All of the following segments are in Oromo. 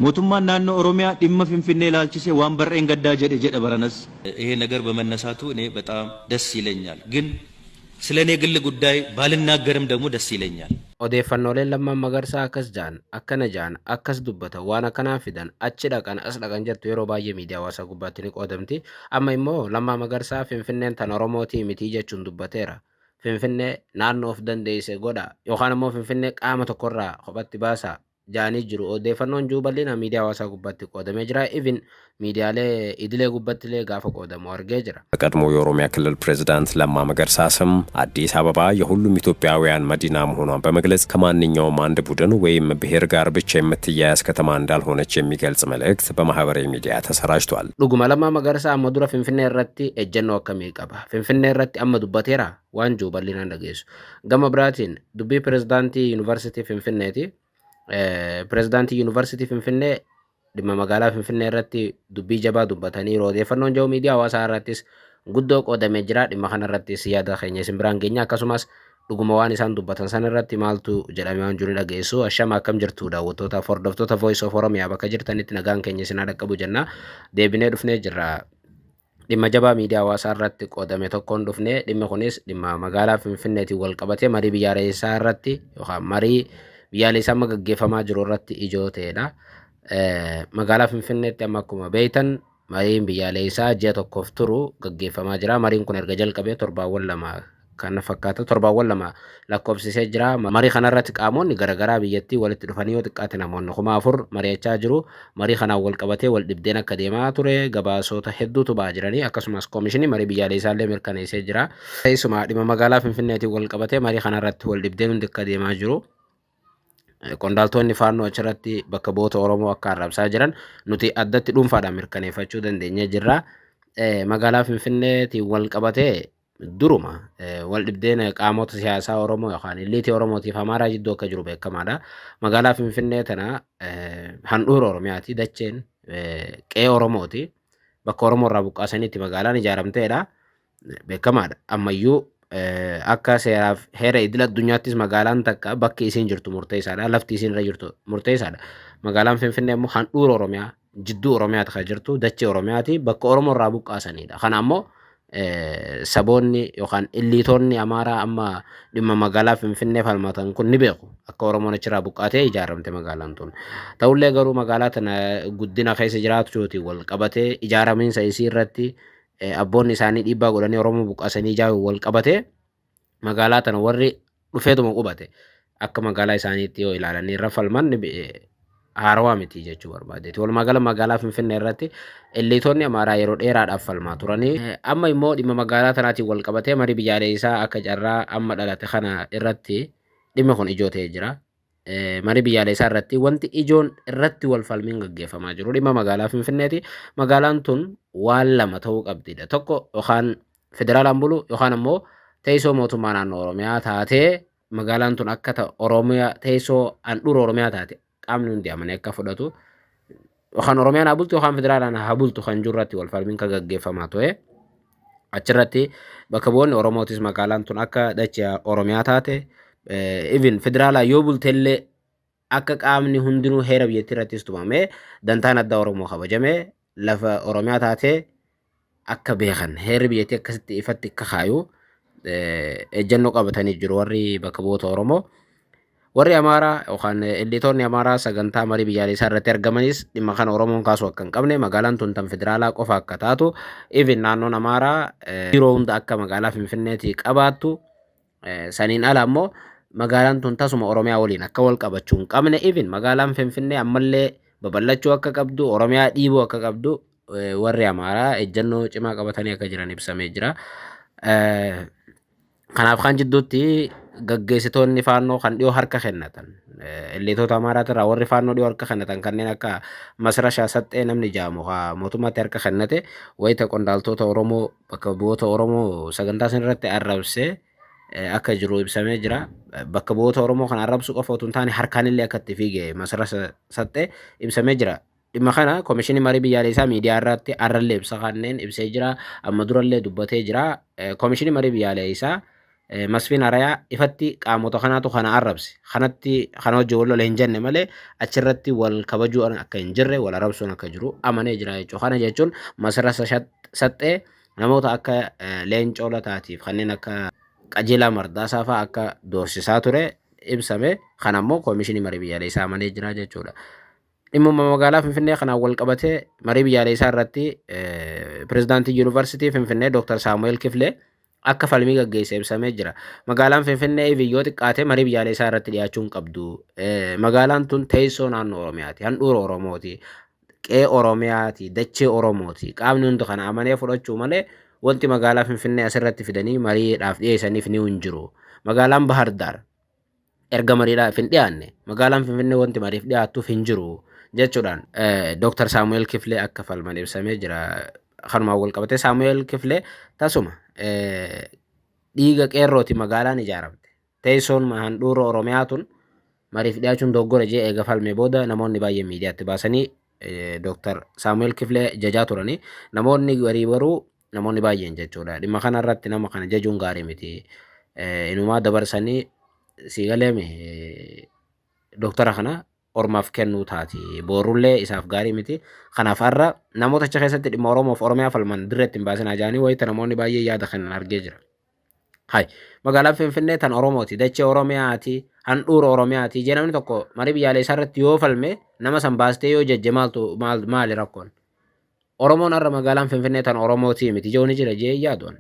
Mootummaan naannoo Oromiyaa dhimma Finfinnee ilaalchisee waan bar'een gaddaa jedhe jedha baranas. ይሄ ነገር በመነሳቱ እኔ በጣም ደስ ይለኛል። ግን ስለ እኔ ግል ጉዳይ ባልናገርም ደግሞ ደስ ይለኛል። Odeeffannooleen Lammaan Magarsaa akkas ja'an, akkana ja'an, akkas dubbatan, waan akkanaa fidan, achi dhaqan, as dhaqan jettu yeroo baay'ee miidiyaa hawaasaa gubbaatti ni qoodamti. Amma immoo Lammaa Magarsaa Finfinneen tan Oromootii mitii jechuun dubbateera. Finfinnee naannoo of dandeesse godha yookaan immoo Finfinnee qaama tokkorraa kophatti baasa ja'anii jiru. Odeeffannoon jiru bal'inaan miidiyaa hawaasaa gubbaatti qoodamee jira. Even miidiyaalee idilee gubbaatti illee gaafa qoodamu argee jira. በቀድሞ የኦሮሚያ ክልል ፕሬዝዳንት ለማ መገርሳ ስም አዲስ አበባ የሁሉም ኢትዮጵያውያን መዲና መሆኗን በመግለጽ ከማንኛውም አንድ ቡድን ወይም ብሔር ጋር ብቻ የምትያያዝ ከተማ እንዳልሆነች የሚገልጽ መልእክት በማህበራዊ ሚዲያ ተሰራጭቷል። Dhuguma Lammaa Magarsaa amma dura Finfinnee irratti ejjennoo akkamii qaba? Finfinnee irratti amma dubbateera waan jiru bal'inaan dhageessu. Gama biraatiin dubbii pirezidaantii Yuunivarsiitii Finfinneeti. Pirezidaantii Yuunivarsiitii Finfinnee dhimma magaalaa Finfinnee irratti dubbii jabaa dubbatanii odeeffannoon jiru miidiyaa hawaasaa irrattis guddoo qoodamee jira. Dhimma kana irrattis yaada keenya isin biraan geenya, akkasumas dhuguma waan isaan dubbatan sana irratti maaltu jedhamee waan jiru ni dhageessu. Ashama, akkam jirtu daawwattoota hordoftoota Voice of Oromiyaa? Bakka jirtanitti nagaan keenya isin haa dhaqqabu jenna. Deebinee dhufnee jirra. Dhimma jabaa miidiyaa hawaasaa irratti qoodame tokkoon dhufnee, dhimmi kunis dhimma magaalaa Finfinneetiin wal qabatee marii biyyaalessaa irratti yookaan marii biyyaalessaa amma gaggeeffamaa jiru irratti ijoo ta'edha. Magaalaa Finfinneetti amma akkuma beektan mariin biyyaalessaa ji'a tokkoof turu gaggeeffamaa jira. Mariin kun erga jalqabee torbaawwan 2 kana fakkaata, torbaawwan 2 lakkoofsisee jira. Marii kanarratti qaamonni garaagaraa biyyattii walitti dhufanii yoo xiqqaate namoonni 4000 mari'achaa jiru. Marii kanaan wal qabatee wal dhibdeen akka deemaa ture gabaasota hedduutu ba'aa jiranii, akkasumas koomishinii marii biyyaalessaa illee mirkaneessee jira. Keessumaa dhimma magaalaa Finfinneetiin wal qabatee marii kanarratti wal dhibdeen hundi akka deemaa jiru. Qondaaltonni faannoo achirratti bakka bu'oota Oromoo akka arrabsaa jiran nuti addatti dhuunfaadhaan mirkaneeffachuu dandeenyee jirra. Magaalaa Finfinneetiin wal qabatee duruma wal dhibdeen qaamota siyaasaa Oromoo yookaan illiitii Oromootiif Amaaraa jidduu akka jiru beekamaadha. Magaalaa Finfinnee tana handhuura Oromiyaati, dacheen qe'ee Oromooti. Bakka Oromoo irraa buqqaasaniitti magaalaan ijaaramteedha. Beekamaadha. Ammayyuu akka seeraaf heera idil addunyaattis magaalaan takka bakki isiin jirtu murteessaadha. Lafti isiin irra jirtu murteessaadha. Magaalaan Finfinnee immoo handhuura Oromiyaa, jidduu Oromiyaati kan jirtu, dachee Oromiyaati, bakka Oromoo irraa buqqaasanidha. Kana ammoo saboonni yookaan illiitonni Amaaraa amma dhimma magaalaa Finfinnee falmatan kun ni beeku. Akka Oromoon achirraa buqqaatee ijaaramte magaalaan tun. Ta'ullee garuu magaalaa tana guddina keessa jiraachuutiin wal qabatee ijaaramiinsa isii irratti abboonni isaanii dhiibbaa godhanii Oromoo buqqaasanii ijaaruun wal qabatee magaalaa tana warri dhufeetuma qubate akka magaalaa isaaniitti yoo ilaalanii irra falman haarawaa miti jechuu barbaadeeti. Walumaa gala magaalaa Finfinnee irratti illiitonni Amaaraa yeroo dheeraadhaaf falmaa turanii, amma immoo dhimma magaalaa tanaatiin wal qabatee marii biyyaalessaa akka carraa amma dhalate kana irratti dhimmi kun ijoo ta'ee jira. Marii biyyaalessaa irratti wanti ijoon irratti wal falmiin gaggeeffamaa jiru dhimma magaalaa Finfinneeti. Magaalaan tun waan lama ta'uu qabdidha. Tokko yookaan federaalaan bulu yookaan ammoo teessoo mootummaa naannoo Oromiyaa taatee, magaalaan tun akka Oromiyaa teessoo handhuura Oromiyaa taate qaamni hundi amanee akka fudhatu, yookaan Oromiyaan haa bultu yookaan federaalaan haa bultu kan jiru irratti wal falmiin kan gaggeeffamaa ture. Achirratti bakka bu'oonni Oromootis magaalaan tun akka dachee Oromiyaa taate, even federaalaa yoo bultellee akka qaamni hundinuu heera biyyattii irrattis tumamee dantaan addaa Oromoo kabajamee lafa Oromiyaa taatee akka beekan heerri biyyattii akkasitti ifatti akka kaayu ejjennoo qabatanii jiru warri bakka bu'oota Oromoo. Warri Amaaraa yookaan illiitonni Amaaraa sagantaa marii biyyaalessaa irratti argamanis dhimma kana Oromoon kaasuu akka hin qabne, magaalaan tun tan federaalaa qofa akka taatu, even naannoon Amaaraa yeroo hunda akka magaalaa Finfinneetii qabaattu, saniin ala ammoo magaalaan tun tasuma Oromiyaa waliin akka wal qabachuu hin qabne, even magaalaan Finfinnee ammallee babal'achuu akka qabdu, Oromiyaa dhiibuu akka qabdu warri Amaaraa ejjennoo cimaa qabatanii akka jiran ibsamee jira. Kanaaf kan jidduutti gaggeessitoonni faannoo kan dhiyoo harka kennatan, illiitota Amaaraatirraa warri faannoo dhiyoo harka kennatan kanneen akka Masrashaa Saxxee namni jaamu haa mootummaatti harka kennate wayita qondaaltota Oromoo, bakka bu'oota Oromoo sagantaa san irratti arrabsee akka jiru ibsamee jira. Bakka bu'oota Oromoo kan arrabsu qofa otoo hin taane harkaanillee akka itti fiige Masrashaa Saxxee ibsamee jira. Dhimma kana Koomishinii Marii Biyyaalessaa miidiyaa irratti arrallee ibsa kanneen ibsee jira. Amma durallee dubbatee jira. Koomishinii Marii Biyyaalessaa Masfiin Arayaa ifatti qaamota kanaatu kana arrabse, kanatti kana hojii wal lola hin jenne malee achirratti wal kabajuu akka hin jirre, wal arrabsuun akka jiru amanee jira jechuudha. Kana jechuun Masara Saxxee namoota akka Leencoo Lataatiif kanneen akka Qajeelaa Mardaasaa fa'aa akka doorsisaa ture ibsame. Kana immoo Koomishinii Marii Biyyaalessaa amanee jira jechuudha. Dhimmuma magaalaa Finfinnee kanaan wal qabatee marii biyyaalessaa irratti pirezidaantii Yuunivarsiitii Finfinnee Dr. Saamu'eel Kifilee akka falmii gaggeesse ibsamee jira. Magaalaan Finfinnee yoo xiqqaate marii biyyaalessaa irratti dhiyaachuu hin qabdu. Magaalaan tun teessoo naannoo Oromiyaati. Handhuura Oromooti. Qe'ee Oromiyaati. Dachee Oromooti. Qaamni hundi kana amanee fudhachuu malee wanti magaalaa Finfinnee asirratti fidanii mariidhaaf dhiyeessaniif ni hin jiru. Magaalaan Bahar Daar erga mariidhaaf hin dhiyaanne magaalaan Finfinnee wanti mariif dhiyaattuuf hin jiru jechuudhaan Dr. Saamu'eel Kifilee akka falman ibsamee jira. Kanumaan wal qabatee Saamu'eel Kifilee tasuma dhiiga qeerrooti magaalaan ijaaramte. Teessoon handhuura Oromiyaa tun mariif dhiyaachuun dogoggora jee eega falmee booda namoonni baay'een miidiyaatti baasanii Dr. Saamu'eel Kifilee jajaa turanii, namoonni garii baruu namoonni baay'een jechuudha. Dhimma kana irratti nama kana jajuun gaarii miti. Inumaa dabarsanii si galeeme doktara kana ormaaf kennuu taati. Boorullee isaaf gaarii miti. Kanaaf har'a namoota achi keessatti dhimma Oromoof Oromiyaa falman dirreetti hin baasinaa jedhanii wayita namoonni baay'ee yaada kennan argee jira. Hai, magaalaan Finfinnee tan Oromooti, dachee Oromiyaati, handhuura Oromiyaati. Jee namni tokko marii biyyaalessaa irratti yoo falme nama san baastee yoo jajje maaltu maali rakkoon? Oromoon har'a magaalaan Finfinnee tan Oromooti miti joo ni jira jee yaaduun.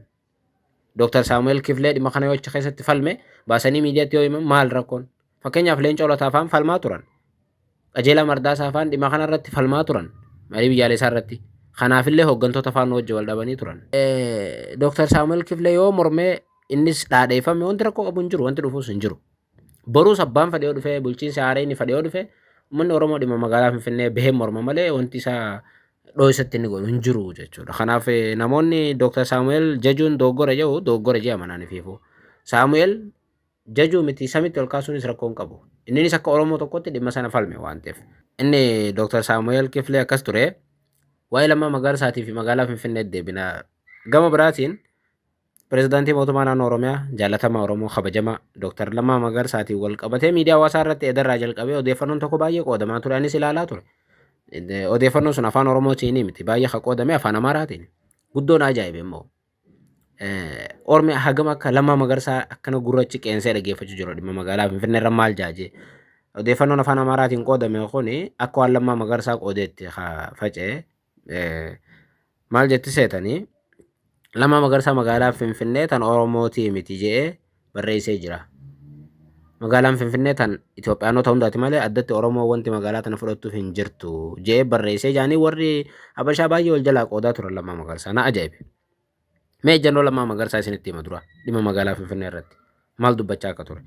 Dr. Saamu'eel Kifilee dhimma kana yoo achi keessatti falme baasanii miidiyaatti yoo himan maal rakkoon? Fakkeenyaaf Leencoo Lataa faan falmaa turan. Qajeelaa Mardaasaa faan dhimma kana irratti falmaa turan marii biyyaalessaa irratti. Kanaafillee hooggantoota faannoo wajjin wal dhabanii turan. Dr. Saamu'eel Kifilee yoo mormee innis dhaadheeffame wanti rakkoo qabu hin jiru, wanti dhufuus hin jiru. Boruus abbaan fedhe yoo dhufe, bulchiinsi haaraan inni fedhe yoo dhufe, uummanni Oromoo dhimma magaalaa Finfinnee bahee morma malee wanti isaa dhooysatti inni godhu hin jiru jechuudha. Kanaaf namoonni Dr. Saamu'eel jajuun dogoggora jedhu dogoggora jee amanaan ifiifu. Saamu'eel jajuu miti, samitti ol kaasuunis rakkoo hin qabu. Innis akka Oromoo tokkotti dhimma sana falme waan ta'eef. Inni Dr. Saamu'eel Kifilee akkas ture. Waa'ee Lammaa Magarsaatii fi magaalaa Finfinnee deebina. Gama biraatiin pirezidaantii mootummaa naannoo Oromiyaa jaalatamaa Oromoo kabajamaa Dr. Lammaa Magarsaatiin wal qabatee miidiyaa hawaasaa irratti edarraa jalqabee odeeffannoon tokko baay'ee qoodamaa ture. Anis ilaalaa ture. Odeeffannoon sun afaan Oromootiin miti, baay'ee kan qoodame afaan Amaaraatiin. Guddoon ajaa'ibe immoo. Ormi hagam akka Lammaa Magarsaa akkana gurrachi qeensee dhaggeeffachuu jiru dhimma magaalaa Finfinnee irra maal jaajee. Odeeffannoon afaan Amaaraatiin qoodame kuni akka waan Lammaa Magarsaa qoodeetti faca'e. Maal jetti seetanii? Lammaa Magarsaa magaalaa Finfinnee tan Oromootii miti jedhee barreessee jira. Magaalaan Finfinnee tan Itoophiyaanota hundaati malee addatti Oromoo wanti magaalaa tana fudhattuuf hin jirtu jedhee barreessee jaanii warri Habashaa baay'ee wal jalaa qoodaa turan Lammaa Magarsaa. Na ajaa'ibe. Mee ejjennoo Lammaa Magarsaa isinitti hima dura dhimma magaalaa Finfinnee irratti maal dubbachaa akka ture.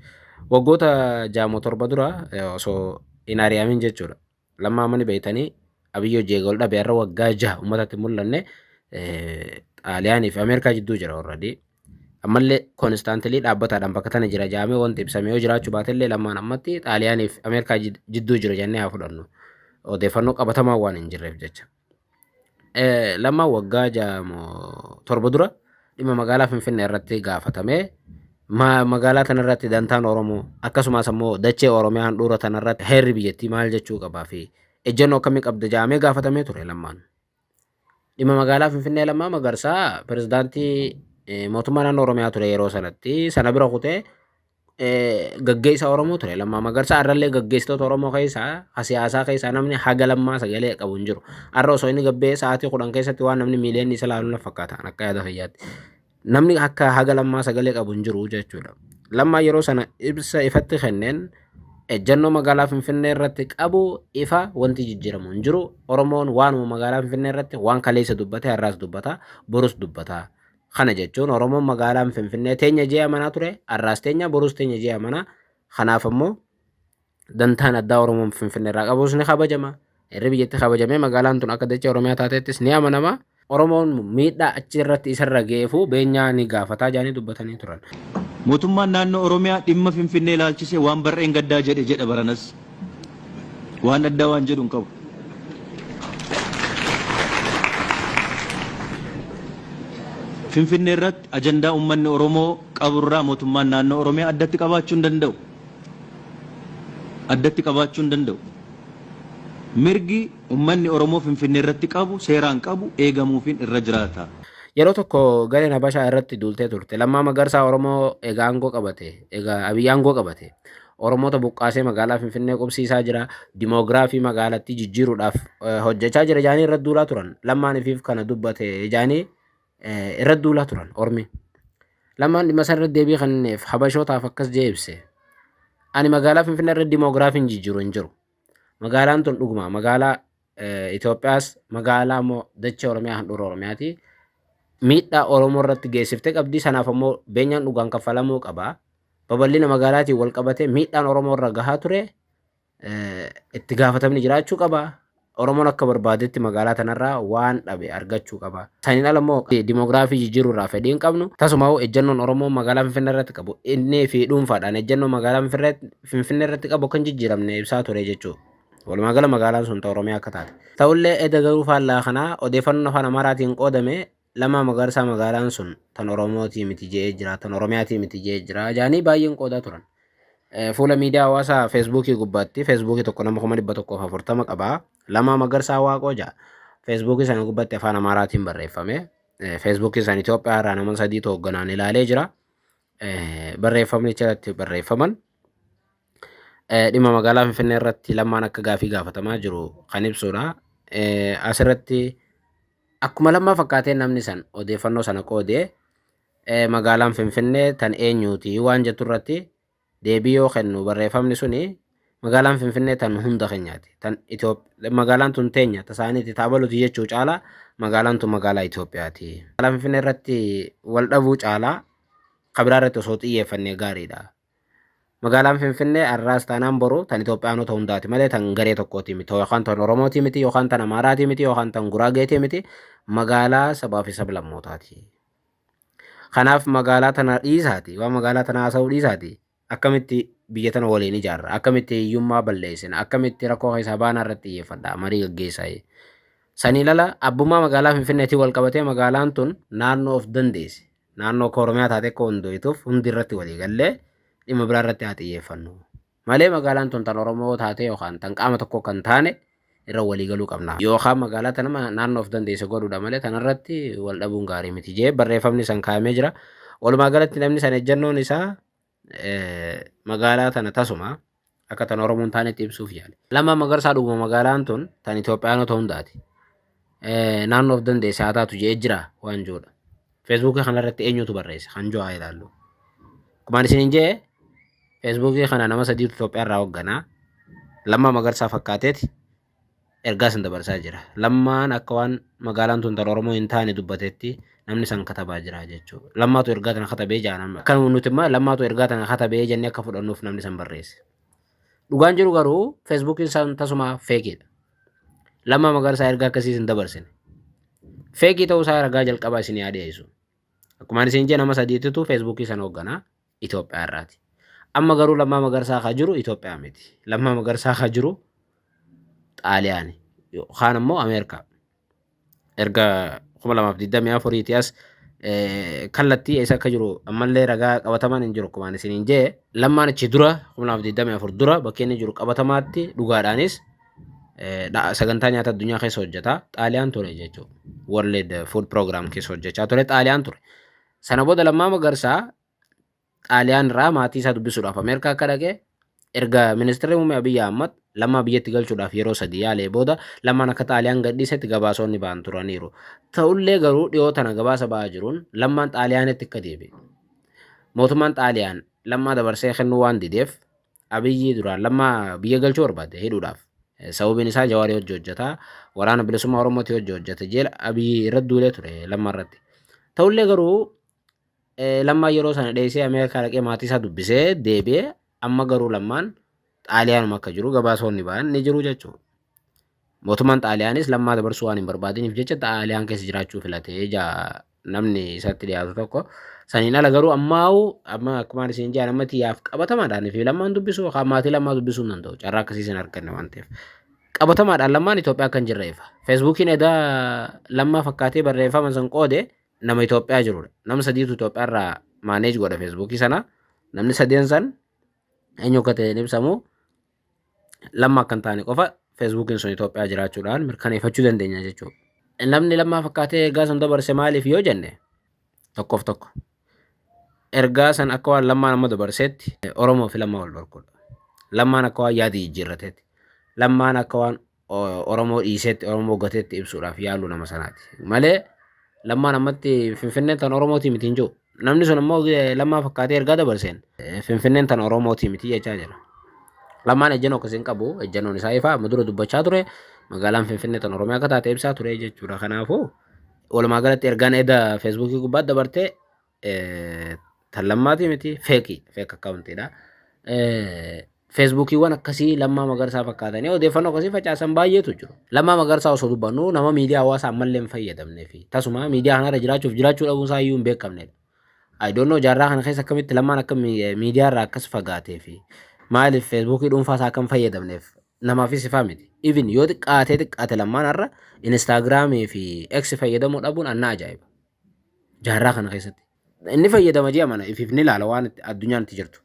Waggoota 6 7 dura osoo hin ari'amin jechuudha. Lammaa mani beeytanii Abiyyi hojii eegalu dhabe, har'a waggaa 6 uummatatti hin mul'anne, Xaaliyaanii fi Ameerikaa jidduu jira already. Ammallee constantly dhaabbataadhaan bakka tana jira jaamee wanti ibsame yoo jiraachuu baatellee Lammaan ammatti Xaaliyaanii fi Ameerikaa jidduu jira jennee haa fudhannu. Odeeffannoo qabatamaa waan hin jirreef jecha. Lammaan waggaa 6 7 dura dhimma magaalaa Finfinnee irratti gaafatamee magaalaa tana irratti dantaan Oromoo akkasumas ammoo dachee Oromiyaa handhuura tana irratti heerri biyyattii maal jechuu qabaa fi ejjennoo akkamii qabda jaamee gaafatamee ture Lammaan. Dhimma magaalaa Finfinnee Lammaa Magarsaa pirezidaantii mootummaa naannoo Oromiyaa ture yeroo sanatti, sana bira kutee gaggeessaa Oromoo ture. Lammaa Magarsaa har'allee gaggeessitoota Oromoo keessaa, ha siyaasaa keessaa namni haga Lammaa sagalee qabu hin jiru. Har'a osoo inni gabbee sa'aatii 10 keessatti waan namni miiliyoonni isa ilaalu na fakkaata akka yaada fayyaatti. Namni akka haga Lammaa sagalee qabu hin jiru jechuudha. Lammaa yeroo sana ibsa ifatti kenneen ejjennoo magaalaa Finfinnee irratti qabu ifa, wanti jijjiiramu hin jiru. Oromoon waanuma magaalaa Finfinnee irratti waan kaleessa dubbate har'aas dubbata, borus dubbata. Kana jechuun Oromoon magaalaan Finfinnee teenya jee amanaa ture, har'aas teenya, borus teenya jee amanaa. Kanaaf ammoo dantaan addaa Oromoon Finfinnee irraa qabus ni kabajama. Heerri biyyatti kabajamee magaalaan tun akka dachee Oromiyaa taatettis ni amanama. Oromoon miidhaa achi irratti isarra ga'eefu beenyaa ni gaafataa jedhanii dubbatanii turan. Mootummaan naannoo Oromiyaa dhimma Finfinnee ilaalchisee waan barreen gaddaa jedhe jedha baranas. Waan addaa waan jedhu hin qabu. Finfinnee irratti ajandaa uummanni Oromoo qaburraa mootummaan naannoo Oromiyaa addatti qabaachuu hin danda'u. Addatti qabaachuu hin danda'u. Mirgi uummanni Oromoo Finfinnee irratti qabu seeraan qabu eegamuufiin irra jiraata. Yeroo tokko gareen Habashaa irratti duultee turte. Lammaa Magarsaa Oromoo egaa aangoo qabate, egaa Abiyyi aangoo qabate. Oromoota buqqaasee magaalaa Finfinnee qubsiisaa jira. Dimoogiraafii magaalattii jijjiiruudhaaf hojjechaa jira jaanii irratti duulaa turan. Lammaan ifiif kana dubbate jaanii irratti duulaa turan ormi. Lammaan dhimma sana irratti deebii kenneef Habashootaaf akkas jee ibse. Ani magaalaa Finfinnee irratti dimoogiraafiin jijjiiru hin jiru. Magaalaan tun dhuguma magaalaa Itoophiyaas, magaalaa immoo dachee Oromiyaa, handhuura Oromiyaati. Miidhaa Oromoo irratti geessiftee qabdi. Sanaaf ammoo beenyaan dhugaan kaffalamuu qaba. Babal'ina magaalaatiin wal qabatee miidhaan Oromoo irra gahaa ture itti gaafatamni jiraachuu qaba. Oromoon akka barbaadetti magaalaa tanarraa waan dhabe argachuu qaba. Saniin ala immoo dimoogiraafii jijjiiruu irraa fedhii hin qabnu. Tasuma ejjennoon Oromoo magaalaa Finfinnee irratti qabu inni fi dhuunfaadhaan ejjennoo magaalaa Finfinnee irratti qabu kan jijjiiramne ibsaa ture jechuudha. Walumaa gala magaalaan sun Oromiyaa akka taate. Ta'ullee eda garuu faallaa kanaa odeeffannoon afaan Amaaraatiin qoodame Lammaa Magarsaa magaalaan sun tan Oromootii miti je'ee jira, tan Oromiyaatii miti je'ee jira jaanii baay'een qoodaa turan. Fuula miidiyaa hawaasaa Feesbuukii gubbaatti Feesbuukii tokko nama 140,000 qaba. Lammaa Magarsaa Waaqoo ja'a. Feesbuukii sana gubbaatti afaan Amaaraatiin barreeffame. Feesbuukii sana Itoophiyaa irraa nama sadiitu hoogganaan ilaalee jira. Barreeffamni achirratti barreeffaman dhimma magaalaa Finfinnee irratti Lammaan akka gaafii gaafatamaa jiru kan ibsudha. Asirratti akkuma Lammaa fakkaatee namni san odeeffannoo sana qoodee magaalaan Finfinnee tan eenyuuti waan jettu irratti deebii yoo kennu barreeffamni suni magaalaan Finfinnee tan hunda keenyaati. Tan magaalaan tun teenya tasaaniiti taabaluti jechuu caalaa magaalaan tun magaalaa Itoophiyaati. Magaalaa Finfinnee irratti wal dhabuu caalaa kabiraa irratti osoo xiyyeeffannee gaariidha. Magaalaan Finfinnee har'aas taanaan boru tan Itoophiyaanota hundaati malee tan garee tokkooti miti, yookaan tan Oromooti miti, yookaan tan Amaaraati miti, yookaan tan Guraageeti miti, magaalaa sabaa fi sablammootaati. Kanaaf magaalaa tana dhiisaati, waan magaalaa tana haasa'uu dhiisaati, akkamitti biyya tana waliin ijaarra, akkamitti hiyyummaa balleessina, akkamitti rakkoo keessaa baanaa irratti xiyyeeffadha marii gaggeessaa. Sanii lala abbummaa magaalaa Finfinneetiin wal qabatee magaalaan tun naannoo of dandeesse, naannoo akka Oromiyaa taate akka hundooftuuf hundi irratti walii gallee dhimma biraa irratti haa xiyyeeffannu. Malee magaalaan tun tan Oromoo taate yookaan tan qaama tokko kan taane irra walii galuu qabna. Yookaan magaalaa tana naannoo of dandeesse godhuudha malee tanarratti wal dhabuun gaarii miti jee barreeffamni san kaa'amee jira. Walumaa galatti namni san ejjennoon isaa magaalaa tana tasuma akka tan Oromoon taanetti ibsuuf yaale. Lammaa Magarsaa dhuguma magaalaan tun tan Itoophiyaanota hundaati. Naannoo of dandeesse haa taatu jee jira waan jiruudha. Feesbuukii kanarratti eenyutu barreesse kan jiru haa ilaallu. Akkuma isiniin jee Feesbuukii kana nama sadiitu Itoophiyaa irraa hoogganaa. Lammaa Magarsaa fakkaateeti ergaa san dabarsaa jira. Lammaan akka waan magaalaan tun tan Oromoo hin taane dubbatetti namni san katabaa jira jechuudha. Lammaatu ergaa tana katabee jaa namni. Akka nuti immoo Lammaatu ergaa tana katabee jennee akka fudhannuuf namni san barreesse. Dhugaan jiru garuu Feesbuukiin san tasuma feekiidha. Lammaa Magarsaa ergaa akkasiis hin dabarsine. Feekii ta'uu isaa ragaa jalqabaa isinii haa dhiyeessu. Akkuma isin jee nama sadiititu Feesbuukii sana hoogganaa Itoophiyaa irraati. Amma garuu Lammaa Magarsaa haa jiru Itoophiyaa miti. Lammaa Magarsaa haa jiru Xaaliyaani yookaan immoo Ameerikaa. Erga 2024 as kallattii eessa akka jiru ammallee ragaa qabatamaan hin jiru. Akkuma isiniin jee Lammaan achi dura 2024 dura bakki inni jiru qabatamaatti dhugaadhaanis sagantaa nyaata addunyaa keessa hojjetaa Xaaliyaan ture jechuudha. World Food Program keessa hojjechaa ture, Xaaliyaan ture. Sana booda Lammaa Magarsaa Xaaliyaan irraa maatii isaa dubbisuudhaaf Ameerikaa akka dhaqe, erga ministeerri muummee Abiyyi Ahmad Lammaa biyyatti galchuudhaaf yeroo sadii yaalee booda Lammaan akka Xaaliyaan gadhiisetti gabaasonni ba'an turaniiru. Ta'ullee garuu dhiyoo tana gabaasa ba'aa jiruun Lammaan Xaaliyaanitti akka deebi'e. Mootummaan Xaaliyaan Lammaa dabarsee kennuu waan dideef, Abiyyi duraan Lammaa biyya galchuu barbaade hidhuudhaaf. Sababiin isaa Jawaarii hojii hojjetaa, waraana bilisummaa Oromootii hojii hojjeta jee Abiyyi irratti duulee ture Lammaa irratti. Ta'ullee garuu Lammaan yeroo sana dheessee Ameerikaa dhaqee maatii isaa dubbisee deebi'ee, amma garuu Lammaan Xaaliyaanuma akka jiru gabaasonni ba'an ni jiru jechuudha. Mootummaan Xaaliyaanis Lammaa dabarsuu waan hin barbaadiniif jecha Xaaliyaan keessa jiraachuu filatee jaa namni isatti dhiyaatu tokko. Saniin ala garuu ammaa'u amma akkuma isin jedhan amma xiyyaaf qabatamaadhaan fi Lammaan dubbisuu yookaan maatii Lammaa dubbisuu hin danda'u. Carraa akkasii isin arganne waan ta'eef. Qabatamaadhaan Lammaan Itoophiyaa kan jirre ifa. Feesbuukiin edaa Lammaa fakkaatee barreeffama san qoode. Nama Itoophiyaa jirudha. Nama sadiitu Itoophiyaa irraa manage godha Feesbuukii sana. Namni sadeen san eenyu akka ta'e ibsamu, Lamma akka hin taane qofa Feesbuukiin sun Itoophiyaa jiraachuudhaan mirkaneeffachuu dandeenya jechuudha. Namni Lammaa fakkaatee ergaa san dabarse maaliif yoo jenne, tokkoof tokko, ergaa san akka waan Lammaan amma dabarseetti Oromoo fi Lammaa wal dhorkuudha. Lammaan akka waan yaada jijjiirrateetti. Lammaan akka waan Oromoo dhiiseetti, Oromoo gateetti ibsuudhaaf yaaluu nama sanaati. Malee Lammaan ammatti Finfinneen tan Oromootii miti hin jiru. Namni sun immoo Lammaa fakkaatee ergaa dabarseen Finfinneen tan Oromootii miti jechaa jira. Lammaan ejjennoo akkasii hin qabu. Ejjennoon isaa ifaa, amma dura dubbachaa ture. Magaalaan Finfinnee tan Oromiyaa akka taate ibsaa ture jechuudha. Kanaafuu walumaa galatti ergaan eda Feesbuukii gubbaatti dabartee tan Lammaatii miti, fake accountiidha. Feesbuukiiwwan akkasii Lammaa Magarsaa fakkaatanii odeeffannoo akkasii facaasan baay'eetu jiru. Lammaa Magarsaa osoo dubbannu nama miidiyaa hawaasaa ammallee hin fayyadamnee fi tasuma miidiyaa kanarra jiraachuuf jiraachuu dhabuun isaa iyyuu hin beekamnedha. I don't know jaarraa kana keessa akkamitti Lammaan akka miidiyaa irraa akkas fagaatee fi maaliif Feesbuukii dhuunfaa isaa akka hin fayyadamneef namaafis ifaa miti. Even yoo xiqqaatee xiqqaate Lammaan har'a Instaagiraamii fi X fayyadamuu dhabuun anna ajaa'iba. Jaarraa kana keessatti. Inni fayyadama ji'a mana ifiif ni ilaala waan addunyaan itti jirtu.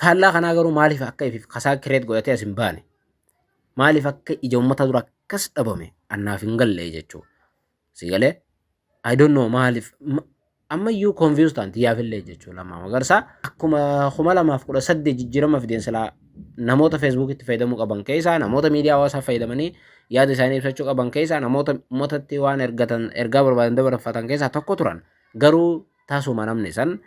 Faallaa kanaa garuu maaliif akka ifiif kasaa create godhatee as hin baane? Maaliif akka ija uummata dura akkas dhabame annaaf hin galle jechuudha. Si galee? I don't know maaliif ammayyuu confused ta'an xiyyaafillee jechuudha. Lammaa Magarsaa akkuma 2018 jijjiirama fideen silaa namoota Feesbuukitti fayyadamuu qaban keessaa, namoota miidiyaa hawaasaa fayyadamanii yaada isaanii ibsachuu qaban keessaa, namoota uummatatti waan ergatan, ergaa barbaadan dabarfatan keessaa tokko turan. Garuu tasuma namni san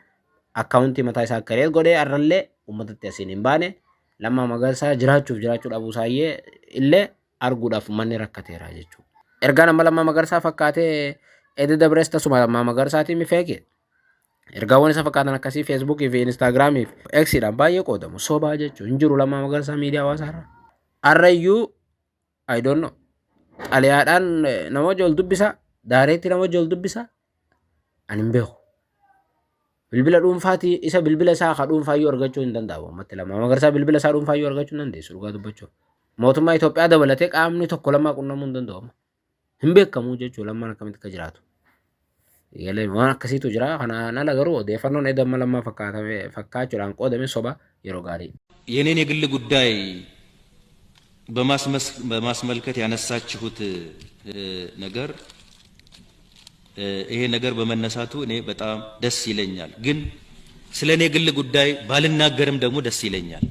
accountii mataa isaa create godhee har'allee uummatatti asiin hin baane. Lammaa Magarsaa jiraachuuf jiraachuu dhabuu isaayyee illee arguudhaaf uummanni rakkateera jechuudha. Ergaan amma Lammaa Magarsaa fakkaatee eda dabrees tasuma Lammaa Magarsaatiin mi fake. Ergaawwan isa fakkaatan akkasii Feesbuukii fi Instaagiraamii fi Eksiidhaan baay'ee qoodamu. Sobaa jechuun hin jiru Lammaa Magarsaa miidiyaa hawaasaarra. Har'ayyuu I don't know. Xalayaadhaan nama wajji wal dubbisa. Daareetti nama wajji wal dubbisa. Ani hin beeku. Bilbila dhuunfaati isa, bilbila isaa ka dhuunfaayyuu argachuu hin danda'amu. Ammatti Lammaa Magarsaa bilbila isaa dhuunfaayyuu argachuu hin dandeessu dhugaa dubbachuuf. Mootummaa Itoophiyaa dabalatee qaamni tokko Lammaa qunnamuu hin danda'u. Hin beekamu jechuudha Lammaan akkamitti akka jiraatu. Galee waan akkasiitu jira. Kanaan ala garuu odeeffannoon edamma Lammaa fakkaatame fakkaachuudhaan qoodame soba, yeroo gaarii. የኔን የግል ጉዳይ በማስመልከት ያነሳችሁት ነገር፣ ይሄ ነገር በመነሳቱ እኔ በጣም ደስ ይለኛል። ግን ስለ እኔ ግል ጉዳይ ባልናገርም ደግሞ ደስ ይለኛል።